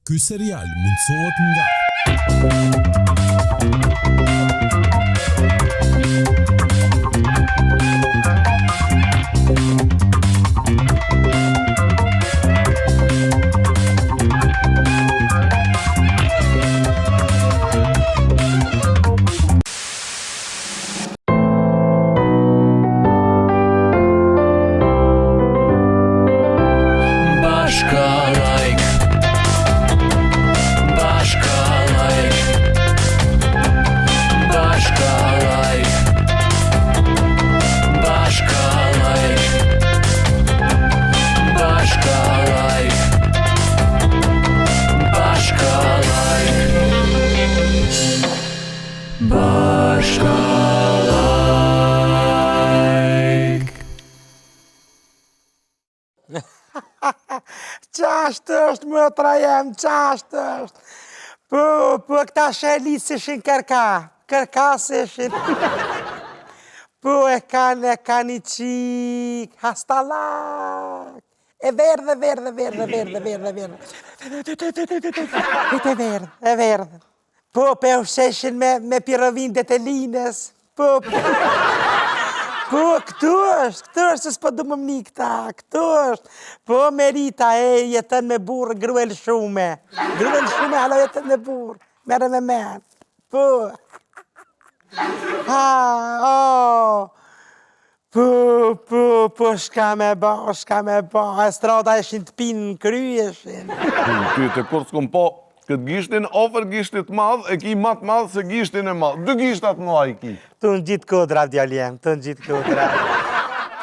Ky serial mundësohet nga Bashka like Bashka like Bashka like Bashka like Bashka like Bashka like Bashka like Qashtu është motra jem, qashtu është. Po, po, këta shelit s'ishin kërka, kërka s'ishin. Po, e kanë, e kanë një qikë, hastallak. E verdhë, e verdhë, e verdhë, e verdhë, e verdhë, e verdhë. E verdhë, e verdhë. Po, pe ushqeshin me, me pirovin të telinës. Po, po. Po, këtu është, këtu është se s'po du më mni këta, këtu është. Po, Merita, e, jetën me burrë, grue lëshume. Grue lëshume, hala jetën me burrë. Merre me men. Po. Ha, o. Po, po, po, shka me ba, shka me ba, estrada ishin të pinë në kry ishin. Ty të kur s'kom po, këtë gishtin ofër gishtit madh, e ki ma të madh se gishtin e madh. Dy gishtat mëdha i ki. Tu ngjit kodra, djalë jem, tu ngjit kodra.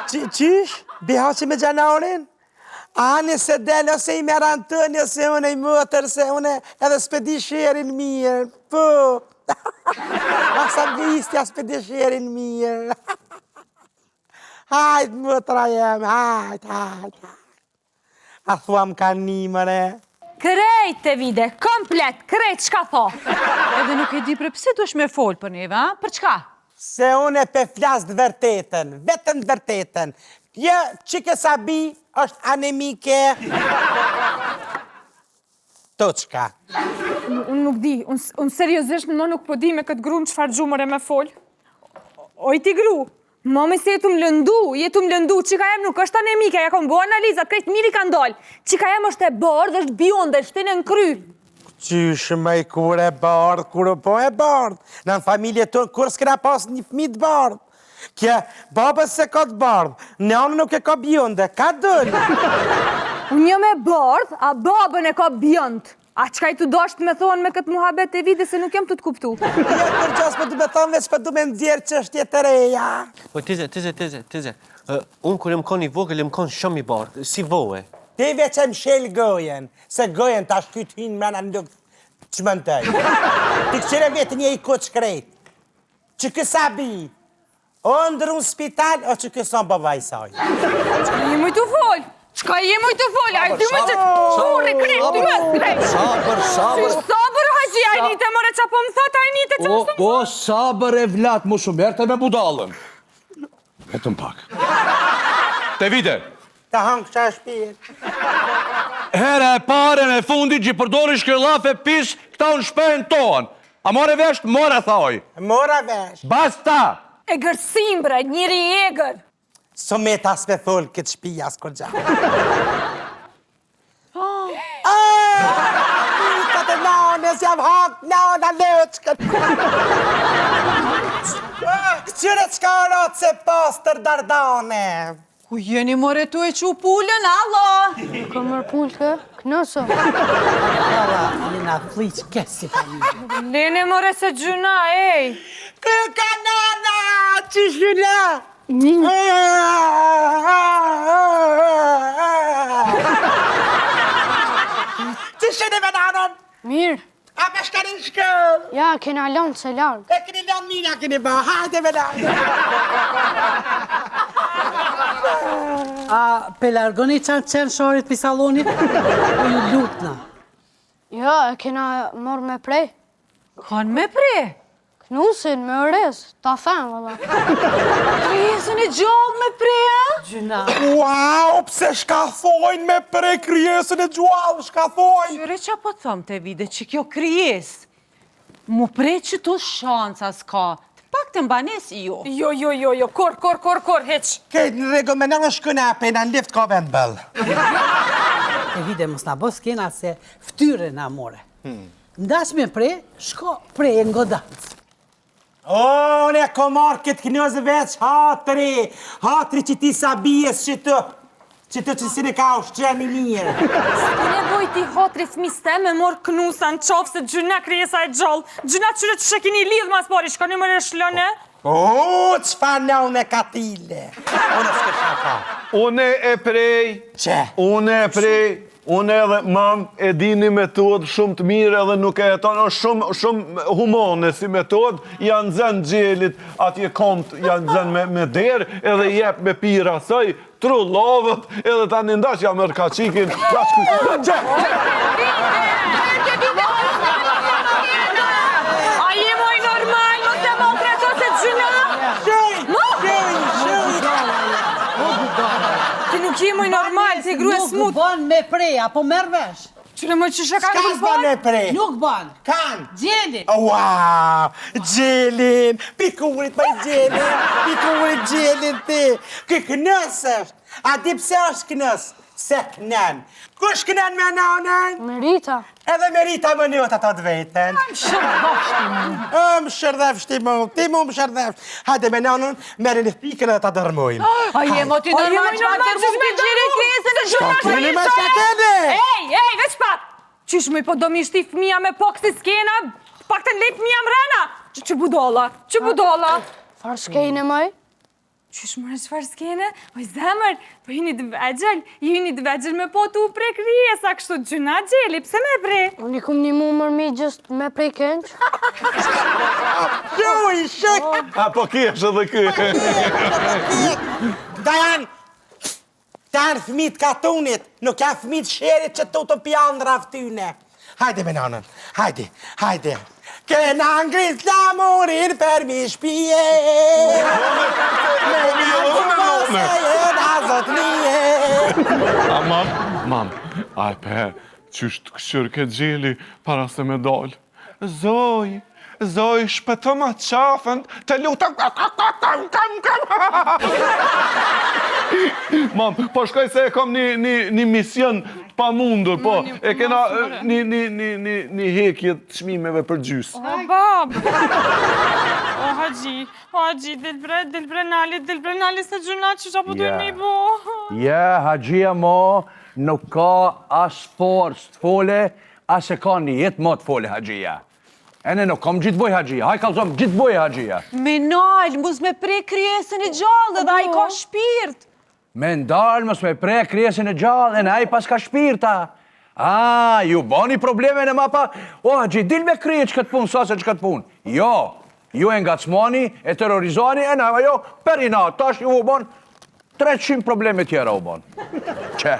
Qysh? Bihaqi me Gjanarin? Ani se del ose i merr Antoni ose unë i motër se unë edhe s'pe di sherin mirë. Po. As anglistja s'pe di sherin mirë. Hajt motra jem, hajt, hajt, hajt. A thua më ka ni more? Krejt Tevide, komplet, krejt, çka tho? Edhe nuk e di bre pse dush me fol për neve, a? Për çka? Se unë e pe flas të vërtetën, vetëm të vërtetën. Jo, qikjo Sabi është anemike. Toçka. Unë nuk di, unë seriozisht më nuk po di me këtë gru në çfarë gjuhe more me fol. Oj ti gru, mami se je tu më lëndu, je tu më lëndu, çika jem nuk është anemike, ja kom bo analizat, krejt mirë i kanë dalë. Çika jem është e bardhë, është bjonde, shtin në kry. Qysh më i kur e bardhë, kur u po e bardhë. Në në familje tonë, kur s'kena pas një fmi të bardhë. Kje, babën s'e ka të bardhë, nënën nuk e ka bjonde, ka dëllë. Unë jam e bardhë, a babën e ka bjond. A çka je tu dasht me thonë me këtë muhabet Tevide se nuk jam tu të kuptu. Jo, kurgjo s'po du me thonë, veç po du me nxjerr çështje të reja. Po teze, teze, teze, teze. Unë kur jam kon i vogël, jam kon shumë i bardhë, si voe. Ti veç e mshel gojën, se gojën tash ty të hinë mrena në lukë që më nëtëj. Ti këqyre vetën je i kuq krejt. Qiky Sabi, o ndrru në spital, o qiky s'a baba i saj. Çka je moj tu fol? Çka je moj tu fol? Ai ty më që Kurri krejt, ty më krejt. Sabër, sabër. Sabër haxhi, ai nite more ça po më thot, ai nite ça Po, po, sabër evlat, mos u merrte me budallën. Vetëm pak. Tevide. Të hëngë qa shpirt. Hera e parë e fundit që përdorish kjo llafe pis këta në shpejën tonë. A more vesh, mora thoj. Mora vesh. Basta! Egërsim bre, njeri i egër. S'o met as me fol këtë shpi as kurgja. Mitat e nanës jam hak nana leçkët. Këqyre çka racë e pastër dardane. Ku jeni more tu e qu pulën, allo? Ka mërë pulë kë? Kënoso. Alla, jena fliq kesi familje. Lene more se gjyna, ej. Kë ka nana, qysh gjyna? Qysh jeni me nanën? Mirë. A pe shkoni në shkollë? Ja, kena lanë se larg. E keni lanë mirë, a keni ba, hajde me lanë. A pe largoni qatë qenë sharit pi sallonit? Po ju lutna. Jo, e kena morë me pre. Kanë me pre? Knusin me orez, ta them valla. Krijesën e gjallë me pre, a? Gjynah. Wow, pse shka thojnë me pre krijesën e gjallë, shka thojnë? Qyre ça po thom Tevide, që kjo krijesë, mu pre qëtu shanca s'ka, të paktën banesë jo. Jo, jo, jo, jo, kur, kur, kur, kur, hiç. Krejt në rregull me nënën shkëna, pe në lift ka vend boll. Tevide, mos na bo skena se ftyre na more. Hmm. N'dash me pre, shko pre në Godanc. O, unë e kom marrë këtë knëzë veç hatri, hatri që ti sa bijes që të, që të që si në ka ushqemi mirë. S'ke nevoj ti hatri fëmis tem me morë knusa në qofë se gjynah krijesa e gjallë, gjynah qyre që kini lidhë mas pari, shkoni more shlone. O, çfarë nëne katile. Unë s'ke shaka. Unë e prej, Qe? unë e prej, Unë edhe mam e di një metodë shumë të mirë edhe nuk e heton, është shumë, shumë humane si metodë, ja nxen gjelit atje komt, ja nxen me, me derë, edhe i jep me pira saj, trullovët, edhe tani ndash ja merr kaçikin, ja shku, qe, A je moj normal, mos e maltreto se gjynah! Shëj, shëj, shëj. Ti nuk je moj normal, ti grue Nuk smut. bën me pre, apo merr vesh? Qyre moj qysh e ka Ska nuk s'ban bën? me pre? Nuk bën. Kan. Gjelin. Ua, gjelin, pikurit me gjelin, pikurit gjelin ti. Ky knës është, a di pse është knës? Se kënen. Kush kënen me nanën? Merita. Edhe Merita më njët ato të veten. Më shërdhefshti mu. Më shërdhefshti mu, ti mu më shërdhefsh. Hajde me nanën, merre një thikën edhe ta dërmojmë. A je mo ti normal, çfarë dërmojmë ti gjere krijesën e gjallë? Keni me shakene! Ej, ej, veç pak! Qysh më po do mi shti fëmija me po kësi skena, pak të lejt fëmija mrena! Që, që budolla, që budolla! Farë skene moj? Qysh more çfarë skene? Oj zemër, po jeni të vegjël, jeni të vegjël me po tu pre krijesa kështu gjynah gjeli, pse me pre? Unë i kum një mu mër mi gjest me pre kënq. Gjuj, shëk! A po kesh edhe ky. Këta janë, këta janë fëmijët katunit, nuk janë fëmijët sherit që tu të pjandra ftyne. Hajde me nanën, hajde, hajde. Kena ngrit flamurin për mi shpije. Me në se jena zotnije. A mam, mam, a e pe, qysh të kqyrke gjeli para se me dalë. Zoj, zoj, shpëtoma qafën, të lutem, kam, kam, kam. Mam, po shkoj se e kam një, një, një mision të pamundur, po, e kena një, një, një, një, një hekje të çmimeve për gjysë. O, bab! O, Haxhi, o, Haxhi, del bre, del bre nali, del bre nali se gjynah që që po dojnë me i bo. Ja, Haxhia mo, nuk ka as forcë të fole, as e ka një jetë mo të fole, Haxhia. Ene nuk kam gjithë boj Haxhia, haj kallzom gjithë boj Haxhia. Me nal, mos me pre krijesën e gjallë dhe ai ka shpirt. Me ndal, mos me pre krijesën e gjallë, ene ai paska shpirta. A, ju bani probleme në mapa, o, Haxhi, dil me krye që këtë punë, sa se që këtë punë. Jo, ju e ngacmoni, e terrorizoni, e në ajo, perina, tash ju u bon, 300 probleme tjera u bon. Qe?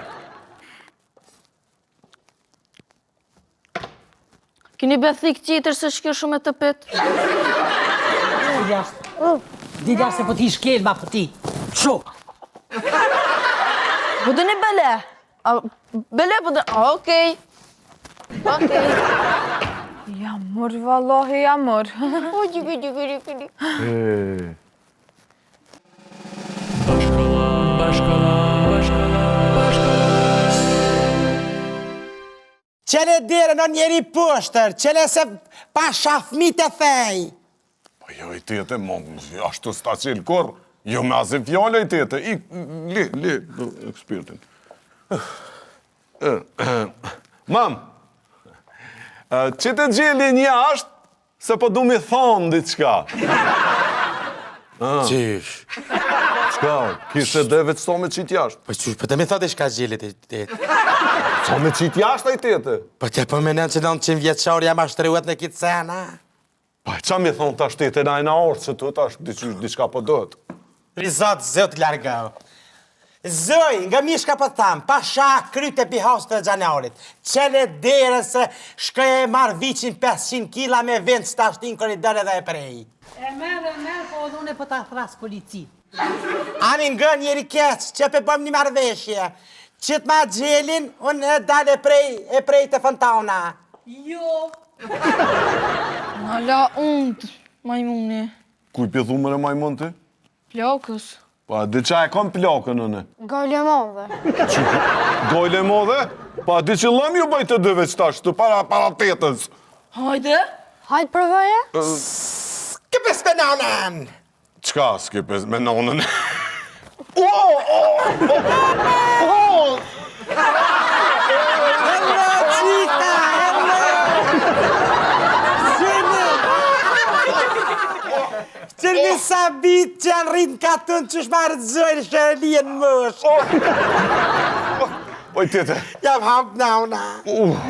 Kini be thikë tjetër se shkjo shumë e të pet. Dil jashtë. Dil jashtë se po ti shkel, ma po ti. Shu. Po dëni bele. A, bele po dëni, okej. Okej. Ja mor, vallahi, ja mor. O, gjyky, gjyky, gjyky. Qele derën o njeri poshtër, qele se pasha fmit e thej. Po jo i tete, mo, ashtu s'ta qelë kurrë, jo me asë fjallë i tete, i, li, li, ekspertin. Mam, qite gjelin jashtë, Se po du mi thonë diçka. Ah. Qysh? Çka? Kishte dhe veç sa me qitë jashtë. Po qysh, po të mi thotë diçka gjelit e tete. Sa me qitë jashtë ai tete? Po te po menon që 900 vjeçar jam ashtruat në kitë sena. Pa qa mi thonë tash tete na e na orë që tu tash diçka po duhet. Rizat, zot largau. Zoj, nga mishka po të tham, pasha kryt e pihasit të xhanarit. Çele derën se shkoj e marr viçin 500 kila me vend ta shti n'korridor edhe e prej. E merr, e merr, po edhe unë po ta thras policin. Ani ngë njeri keq, që pe bëjmë një marrëveshje. Qitma gjelin, unë e dal e prej, e prej te fontana. Jo. Na la unë, majmuni. Kuj pi thu more majmun ti? Plakës. Po, a di qa e kom plakën unë? Gajle madhe. Gajle madhe? Po, a di që lëmë ju bëj të dyve që tash, të para, para tetës. Hajde. Hajde provoje. S'ke pes me nanën! Qka s'ke pes me nanën? O, o, o, o! Hello, qita, hello! Qini! Qini sa bit që janë rritë në katun që shmarë zojnë shërlien në mësh. Oj, tete. Jam hap nana.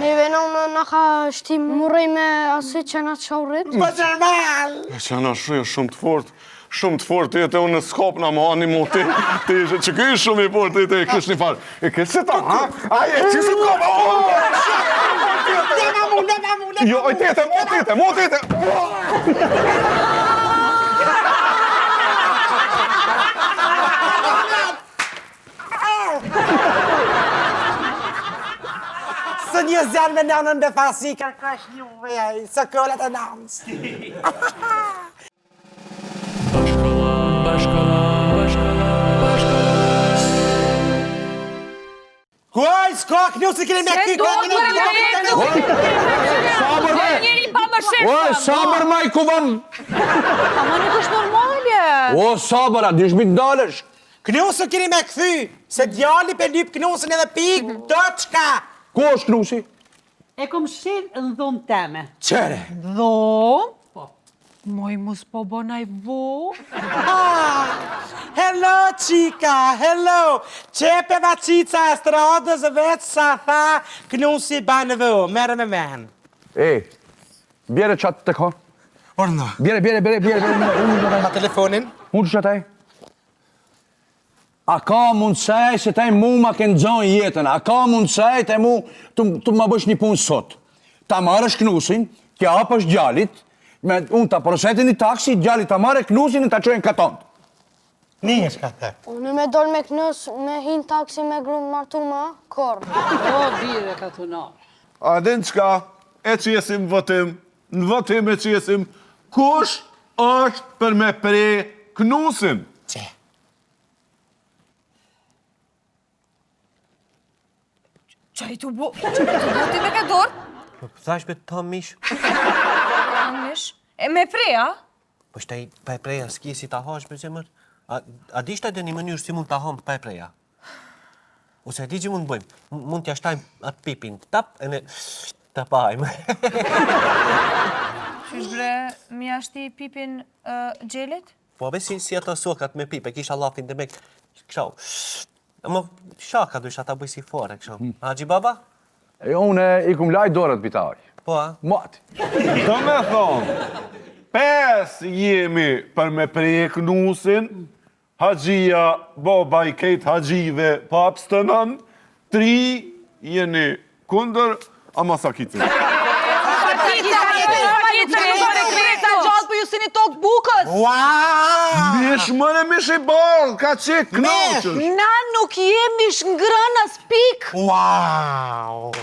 Neve nana na ka shti murrej me asë që na të shaurit. Po normal. Që na shuj shumë të fort, shumë të fort, tete, unë s'kop na më ani mu ti, ti ishe, që ky është shumë i fort, tete, e kish një farë, e kish se ta, ha? Ai, e që si kop, o, Ne mamu, ne mamu, ne Jo, oj, tete, mo, tete, mo, tete, Së një zjarë me nanën befasi, kërkosh një vej, së kolat e nanës. Kuaj, s'ka kënu se keni me Se ky, do ka të kënu më Sabër me! Njeri pa më shefëm. O, sabër maj kuvan! Ama nuk është normale. O, sabër, a dish mi të dalësh? Knusën keni me kthy, se djali pe lyp knusën edhe pik, do qka. Ku është knusi? E kom shel në dhomë teme. Qëre? Dhomë? Po. Moj mos po bonaj vo. Ah, hello, qika, hello. Qepe vacica e stradës vetë sa tha knusi banë vë, merë me men. E, bjere qatë të ka. Orno. Bjere, bjere, bjere, bjere, bjere, unë që Ma telefonin? Unë që ataj? A ka mundësaj se taj mu ma ke nxonë jetën, a ka mundësaj të mu të, të ma bësh një punë sot? Ta marrësh knusin, t'ja apësh djalit, me, unë ta porosetin një taksi, djalit ta marrë knusin e ta çojnë katont. Një është ka të. Unë me dol me knës, me hin taksi me gru martu ma, korr. O, bire katunar. A din qka, e qesim votim, në votim e qesim, kush është për me pre knusin? Qe? Qa i të bo? Qa i të bo ti me këtë dorë? Po thash be ta mish. Ta mish? E me preja? Po shtaj pa e preja, s'ki si ta hash be zemër. A, a di shtaj dhe një mënyrë si mund ta ham pa e preja? Ose e di që mund të bëjmë? Mund t'ja shtajmë atë pipin, tap, e ne ta pajmë. Qysh bre, mi ja shti pipin uh, gjelit? Po be si, si ato sokat me pip, e kisha llafin dhe me kështu. Ama shaka dojsha ta bëj si fare kështu. Hmm. Haxhi baba? E jo, unë i kum laj dorët pitaj. Po a? Mati. Do me thonë, pes jemi për me pre knusin, Haxhia, baba i kejt haxhive, po abstenon, tri jeni kundër, ama sakicë. Pakica, pakica, pakica, gjallë po ju sini tokë bukës. Ua! Mish mëre mish i bardhë, ka që knaqësh. Na nuk jemi mishngrënës pik. Wow!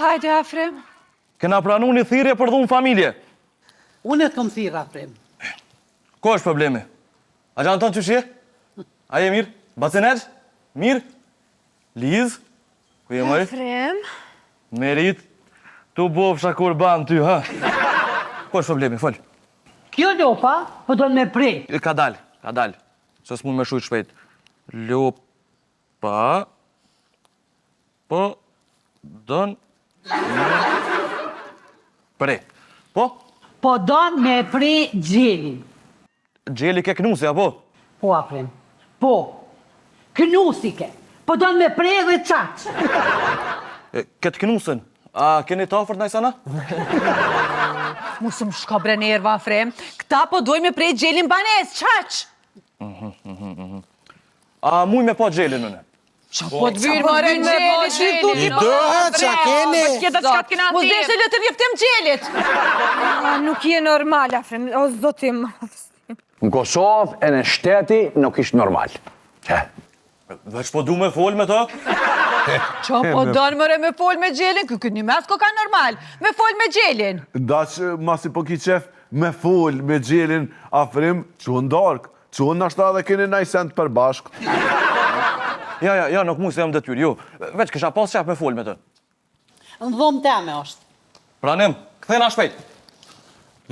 Hajde, Afrim. Kena pranu një thirrje për dhunë familje. Unë e të kom thirrë, Afrim. Ku është problemi? A gjanë tonë qysh je? A je mirë? Baceneq? Mirë? Liz? Ku je moj? Afrim. Merit? Tu bofsha kurban ty, ha? Ku është problemi, fol? Kjo lopa, po don me pre. Ka dal, ka dal. Se s'mund me shkrujt shpejt. Lopa... Po... Don... Me... Pre. Po? Po don me pre gjelin. Gjeli ke knusi, apo? Po, Afrim. Po. Knusi ke. Po don me pre dhe qaq. Këtë knusën. A keni të afërt najsen a? Mos më shko bre nerva, Afrim. Këta po dojnë me pre Gjelin n'banesë, qaq? Mhm, mhm, mhm. A muj me pa Gjelin une? Qa po të vyrë more Gjelit, që i I dohet, qa keni? Mos dhe se lë të njëftim Gjelit. Nuk je normal, Afrim, o zotim. Në Kosovë e në shteti nuk ishte normal. He. Veç po du me fol me të? Qa po donë more me fol me Gjelin? Ky këtë një mes ko ka normal. Me fol me Gjelin. Daç, masi po ki qef me fol me Gjelin, Afrim, çu n'darkë. Çu nashta edhe keni naj send t'përbashkët. Ja, ja, ja, nuk mu se jam detyrë, jo. Veç kisha pas qef me fol me të. Në dhomë teme është. Pranim, kthena shpejt.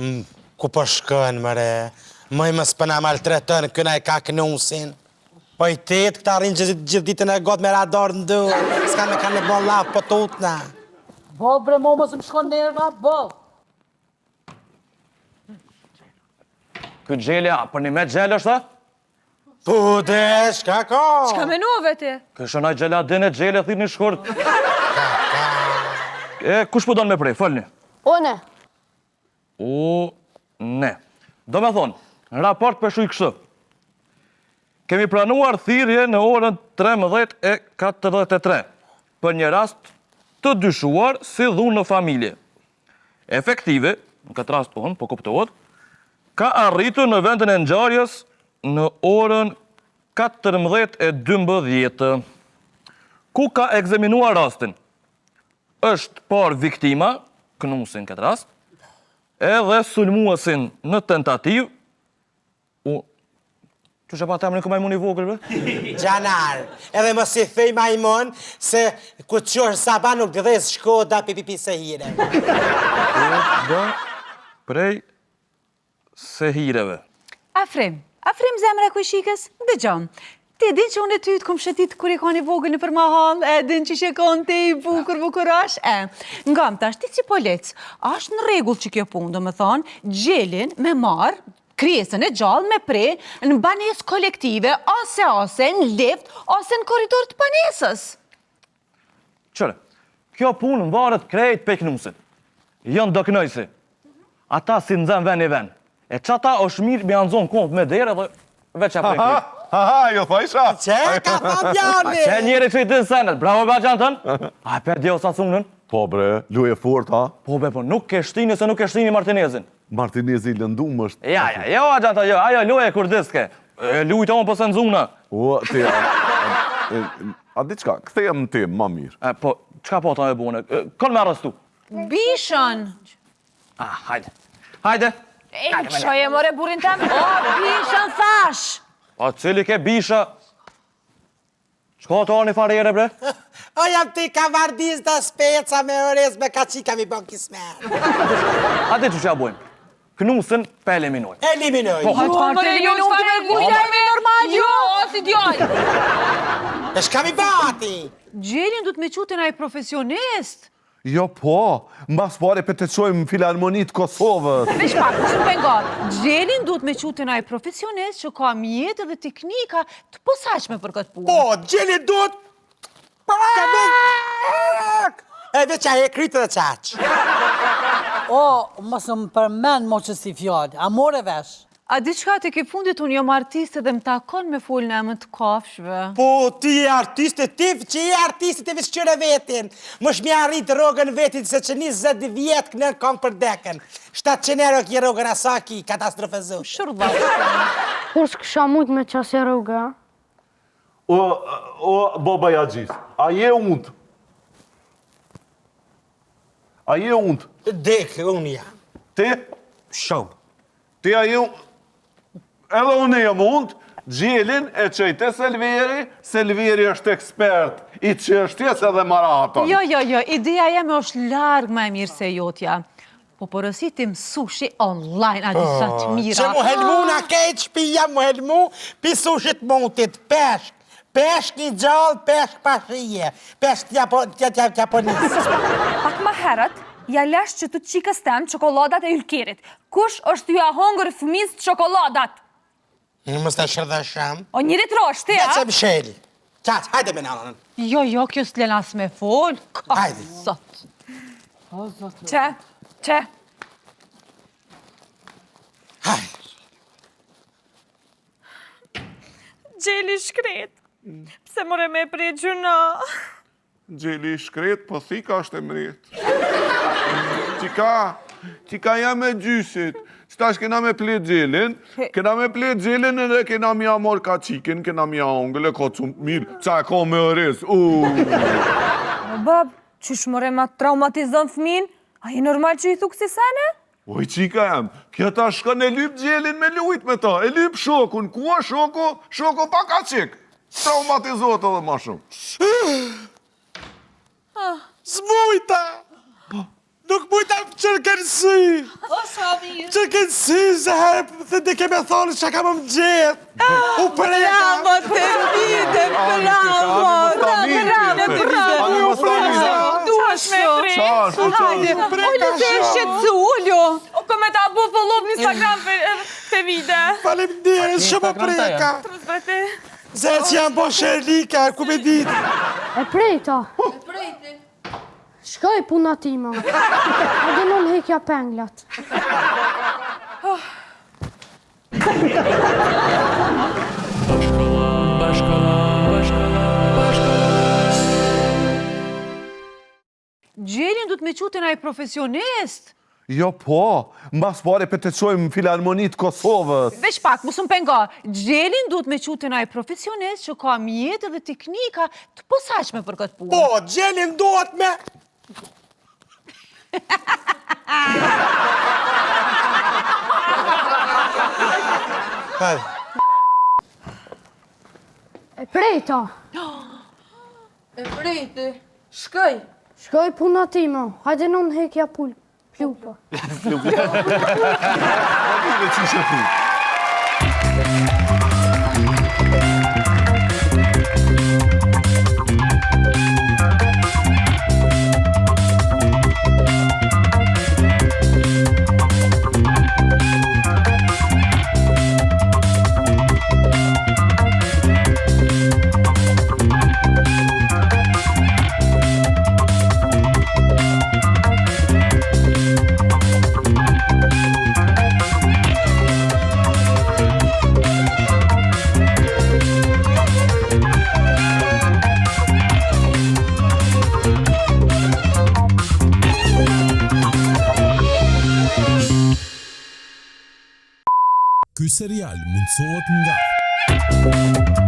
Mm, ku po shkon, mëre? Moj mos po na maltreton, këna e ka knusin. Po i tetë, këta rrinë gjithë, gjithë ditën e gotë me radar në dorë. S'ka me kanë me bo llaf, po tutna. Bo, bre, mo mos më shkon nerva, bo. Ky Gjeli, a për një me gjel është, a? Po de, shka ka? Shka menove ti? Kë shënaj Gjeladin e Gjeli e thirë një shkurt. E, kush po donë me prej, folni? Une. Une. Do me thonë, në raport pe shkruj kështu. Kemi pranuar thirrje në orën 13.43 për një rast të dyshuar si dhunë në familje. Efektivi, në këtë rast unë, po kuptohet, ka arritur në vendin e ngjarjes në orën 14:12, ku ka ekzaminuar rastin. Është parë viktima, Knusi në këtë rast, edhe sulmuesin në tentativë, U... Qysh e pat emrin ky majmun i vogël, bre? Gjanar, edhe mos i thëj majmun, se ku të qosh sabah nuk dhez Shkoda pi pi pi sehire. Shkoda prej sehireve. Afrim, Afrim zemra e kojshikës, dëgjon. Ti e din që unë e ty të kom shëtit kur je kon i vogël nëpër mahallë, e din që je kon ti i bukur, bukurosh, e. Ngam tash, ti si polic, a është në rregull që kjo punë, do me thonë, Gjelin me marë, krijesën e gjallë me pre në banesë kolektive, ose ose në lift, ose në korridor të banesës. Qyre, kjo punë mvaret krejt pej Knusit. Janë do knojsi. Ata si nxen ven i ven. E qata është mirë me ja nxonë komt me derë edhe veç ja prejnë kryt. Ha, ha, jo thajsha. Qe ka tha djali? A qe njeri që i din senet, bravo ba gjantën. A e pe dje Osasunën? Po bre, luje fort, ha? Po be, po nuk e shtini se nuk e shtini Martinezin. Martinezi i lëndum është. Ja, ja, jo, agjanta, jo, ajo loje kur diske. E lujtë unë po se nxuna. O, ti, a, a, a di çka, kthehem në temë, ma mirë. E, po, çka po ta e bune? Kon me arrestu? Bishën! Ah, hajde. Hajde. E, çoje more burrin tem? O, bishën thash! A cili ke bisha? Çka të ani farë ere, bre? O, jam ti kavardis dhe speca me orez me kaçika mi bon kismet. A di që që ja bojmë? Knusën pe eliminojmë. Eliminojmë. Po, hajtë farë të eliminojmë të me gujtë, me normal, jo, o si djallë. E shka mi bati? Gjelin du të me qu te naj profesionist. Jo po, mbas pare pe të çojmë në filharmoni të Kosovës. Veç pak, mos më pengo. Gjelin duhet me qu te naj profesionist që ka mjete dhe teknika të posaçme për këtë punë. Po, gjelin duhet të me... E veç a e krytë dhe qaq. O, mos më përmend mo që si fjalë, a more vesh? A di çka tek e fundit unë jam artiste dhe më takon me fol në emër të kafshëve. Po ti je artiste ti që je artiste ti veç kqyre vetin. Mos m'ja rrit rrogën vetit se që 20 vjet kënë kongë për dekën. 700 euro ki rrogën a sa ki katastrofë e zotit. Shurdha. Kur s'kisha mujt me qasje rrugë, a? O, o, baba i Haxhis, a je unt? A je unt? Dek, unë jam. Ti? Shumë. Ti a je Edhe unë jam unt, Gjelin e çoj te Selveri, Selveri është ekspert i çështjes edhe maraton. Jo, jo, jo, ideja jeme është larg ma e mirë se jotja. Po porositim sushi online, a di sa të mira. Që mu helmu na kejt shpija, mu helmu, pi sushit mutit, peshk, peshk i gjallë, peshk pa shije, peshk t'ja Japonisë. Pak ma herët, ja lash që të qikës tem çokolladat e Ylkerit. Kush është ja hongër fëmis çokolladat? Në mos të shërdha sham. O njëri të rosh, ti, a? Veç e msheli. Qaq, hajde me nanën. Jo, jo, kjo s'len as me fol. Hajde. Sot. O, zot. Qe, qe. Haj. Gjeli shkret. Pse more me pre gjynah? Gjeli i shkret, po thika është e mret. Qika, qika jam e gjyshit, që tash kena me ple gjelin, kena me ple gjelin edhe kena m'ja marr kaçikin, kena m'ja hongër, e ka cum mirë, qa e ka me oriz, uuu. O bab, qysh more ma traumatizon fëmin? A je normal që i thu kësi sene? Oj, qika jam, kjo ta shkon e lyp gjelin me lujt me ta, e lyp shokun, ku a shoku, shoku pa kaçik, traumatizohet edhe ma shumë. S'mujta! Nuk mujta më qërken sy! O, sa mirë! Qërken sy, se herë të dhe ke me thonë që ka më më gjithë! U preka! Bravo, të vite, bravo! Bravo, bravo, bravo! Duhesh me pre. Qash, po qash. Hajde, Ulu se e shqetësu, Ulu! O, ko me ta bu follow në Instagram për këtë vide. Faleminderit, shumë më preka! Trës Se që jam bo sherlika, ku me ditë? E prejta. E prejti. Shkoj puna time. Edhe në më hekja penglat. Gjelin duhet me çu te naj profesionist. Jo po, mbas pare pe të çojmë në Filharmoni të Kosovës. Veç pak, mos më pengo. Gjelin duhet me çu te naj profesionist që ka mjete dhe teknika të posaçme për këtë punë. Po, gjelin duhet me... Hajde. E prejta. E prejti. Shkoj. Shkoj puna time. Hajde në më hekja pul. Plupa. Plupa. Qysh e thu. Ky serial mundësohet nga.